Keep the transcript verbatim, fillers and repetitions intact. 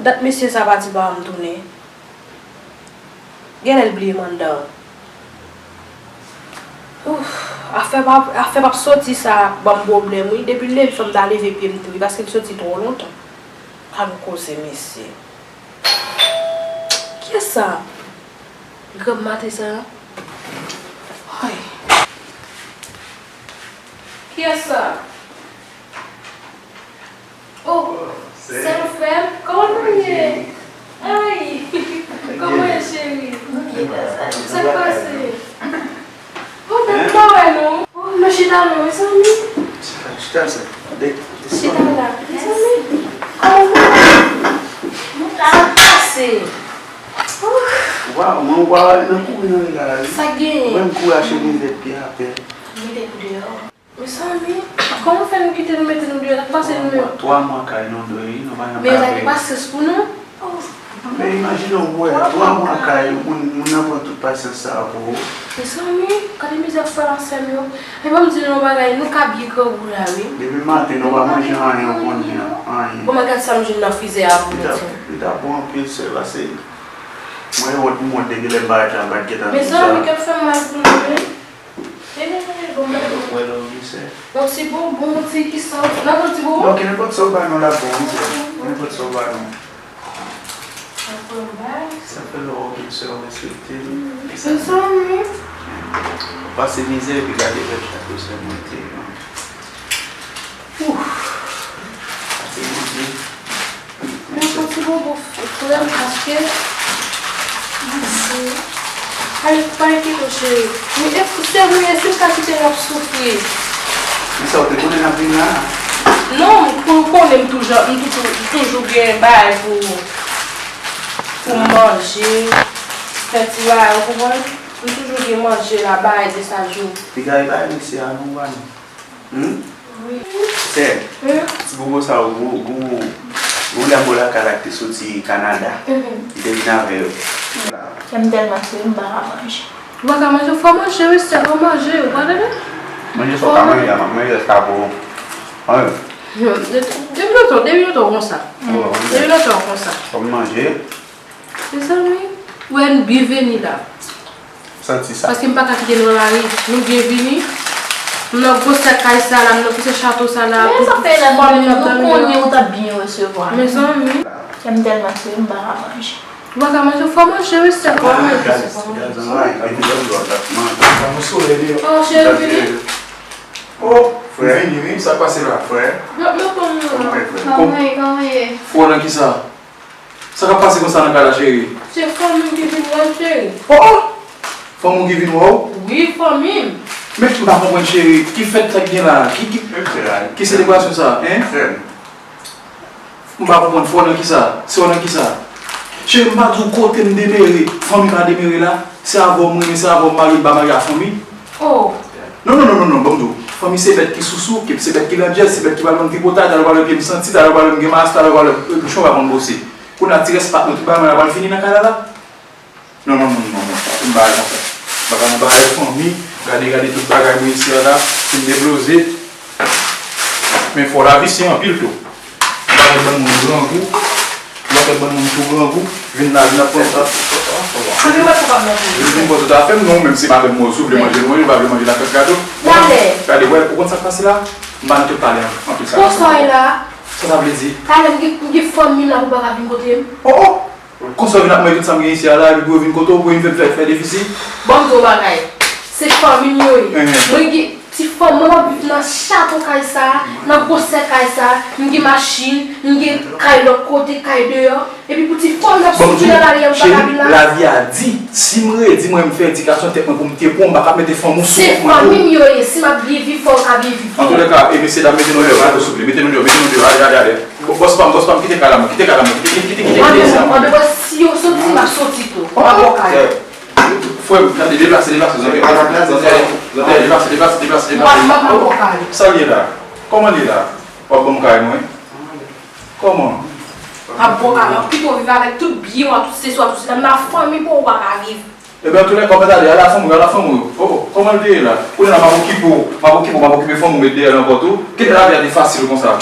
Dat mesye sa pati pa m tounen. Genlè l bliye m anndan. Ouf, afè pa, afè p ap soti sa ban m pwoblèm wi. Depi l leve, fò m ta leve pye m tou wi, paske l soti twò lontan. Pa gen koze, mesye. Kiyès sa? Granm maten sa? Ay. Kiyès sa? Oh, sèl frè m, kòman nou ye? Ay, kòman ye, cheri? Sa k pase? Oh, nou pa wè nou. Oh, nou chita non, mezanmi. Chita, chita, sa. Chita la, mezanmi. Kòman nou ye? Sa k pase? Waw, mwen, waw, nan kouri nan ri la, wi. Sa k genyen? Mwen, m kouri achte lizèt pye apèn. Mete pou deyò. Mezanmi, kòman fè nou kite nou mete nou deyò? Sa k pase nou menm? Twa mwa kay nou dwe, wi, nou pa janm ka peye. Men sa ki pa sens pou nou. Men imajine w, wè, twa mwa kay, moun, moun nan pran tout pasyans sa a pou ou. Mezanmi, gade mizè frè m ak sè m yo. E ban m di nou yon bagay, nou ka byen grangou la, wi. Depi maten, nou pa manje anyen, ou konn byen, anyen. Bon, mwen gad sa m jwenn nan frizè a pou nou di. Li t ap bon anpil, sè, pase mwen wont, m wont depi lè m parèt la, m pa t gentan di sa. Mezanmi, kè m fè m mal pou nou, wi. Bon, bon, bon. Wè, love you, sè. Yon ti bonbon, yon ti kisa. N ap yon ti bonbon? Non, ki nenpòt sa w ba nou la bon, wi, sè. Nenpòt sa w ba nou. Sa fè love you, sè, w respekte m. Mezanmi. Pase mizè, epi gade bèl chato sè mwen te. Ouf. Pase mizè. Mwen santi bon pou frè m paske, Bondye, ay, pa enkyete w, cheri. Men e, se vre, si m ka kite l, l ap soufri. Men sa w te konnen n ap vin la? Non, pou w konnen m toujou, m toujou, m toujou gen bagay pou, pou m manje, fè ti bagay, ou konprann? M toujou gen manje la, bagay de sa jou. Piga e bagay mesye a, non, ou pa non? Hmm? Wi. Sè, hmm? Ti bobo sa yo, gwo, gwo, gwo dam bò lakay la ki te soti Kanada, mhm, li te vin avè yo. Kè m tèlman souri, m pa ka manje. Ou pa ka manje, fò manje, wi, sè, fò manje, ou pa tande? Manje sa w ka manje a, m ap manje sa pou ou. Manje. Hmm, de-, depi lontan, depi lontan w konsa. Depi lontan w konsa. Fò m manje. Mezanmi, ou wè nou byen vini la. Santi sa. Paske m pa ka kite nou nan lari. Nou byen vini. M nan gwosè kay sa la, m nan gwosè chato sa la. Men sa fè la, nou konnen ou t ap byen resevwa. Mezanmi. Kè m tèlman souri, m pa ka manje. Ou pa ka manje, fò manje, wi, sè, fò manje, sè, fò manje. Oh, cheri, vini. Oh, frè. Vini, wi, sa k pase la, frè? Kòman ye, kòman ye? Fò nan kisa? Sa k ap pase konsa nan kay la, cheri? Se fanmi m ki vin wè m, cheri. Oh, oh! Fanmi w ki vin wè w? Wi, fanmi m. Men m pa konprann, cheri. Ki fèt sa k gen la? Ki, ki, ki selebrasyon sa, en? M pa konprann. Fò nan kisa? Se w nan kisa? Cheri, m pa di w kote m demere. Fanmi m pa demere la. Se avè w m renmen, se avè w m marye, m pa marye a fanmi. Oh. Non, non, non, non, non, ban m di w. Fanmi se bèt ki sousou, ki, se bèt ki landjèz, se bèt ki pa konn tripotay, talè w pral wè pye m santi, talè w pral wè m gen malas, talè w pral wè, e, bouchon pa konn bwose. Kounye a ti rès pat nou, tout bagay mwen la pral fini nan kay la la. Non, non, non, non, non, pa fè m bagay konsa. M pa ka nan bagay fanmi, gade, gade tout bagay mwen isi a la, fin deploze. Men fò lavi si anpil tou. Ou pa fè bann moun grangou. Ou pa fè bann moun tou grangou. Vin la, vin ap pran sa. Vin, vin pran tout afè m, non, menm si madanm mwen, si w vle manje, nou manje, pa vle manje, lakòt gado. Talè. Gade, wè, ou konn sa k pase la? M pa nan tout pale anpil sa. Bonswa, e la? Sa sa vle di? Talè, m gen, m gen fanmi m la pou pa ka vin kote m. Oh, oh! Konsa w vin ap manje tout sa m gen isi a la, epi pou yo vin kote w, pou yo vin fè, fè, fè defisi? Ban m di w yon bagay. Se fanmi m yo ye. Mwen gen ti fanm, mwen m ap viv nan chato kay sa, nan gwosè kay sa, m gen machin, m gen kay lòt kote, kay deyò. Epi pou ti fanm k ap soufri nan lari a, m pa ka vin la. Lavi a di, si m redi, mwen m fè edikasyon tèt mwen pou m te pran, m pa ka mete fanm ou sou kont mwen tou. Se fanmi m yo ye, si m ap byen viv, fò w ka byen viv tou. Antouka, e mesye dam, mete nou deyò, mete nou deyò, mete nou deyò, ale, ale, ale. Bòs pa m, bòs pa m, kite kay la, mwen, kite kay la, mwen, kite, kite, kite, kite, kite, kite. Mwen, mwen, mwen, si yo soti, m ap soti tou. M ap bò kay. Frè m, gade, deplase, deplase, zantè, zantè, deplase, deplase, deplase, deplase. M ap, m ap, m ap bò kay. Sa l ye la? Kòman l ye la? W ap ban m kay mwen? Kòman? M ap bò kay, m ap kite w viv avèk tout byen w a, tout sesi w a, tout sila. M nan fanmi pou ou pa ka viv. Ebyen, antoulèka, w pa tande, ala fanm ou yo, ala fanm ou yo. Oh, oh, kòman l te ye la? Kounye a la, m ap okipe w, m ap okipe w, m ap okipe fanm ou, met dèyè nan kò tou. Kite lavi a te fasil konsa.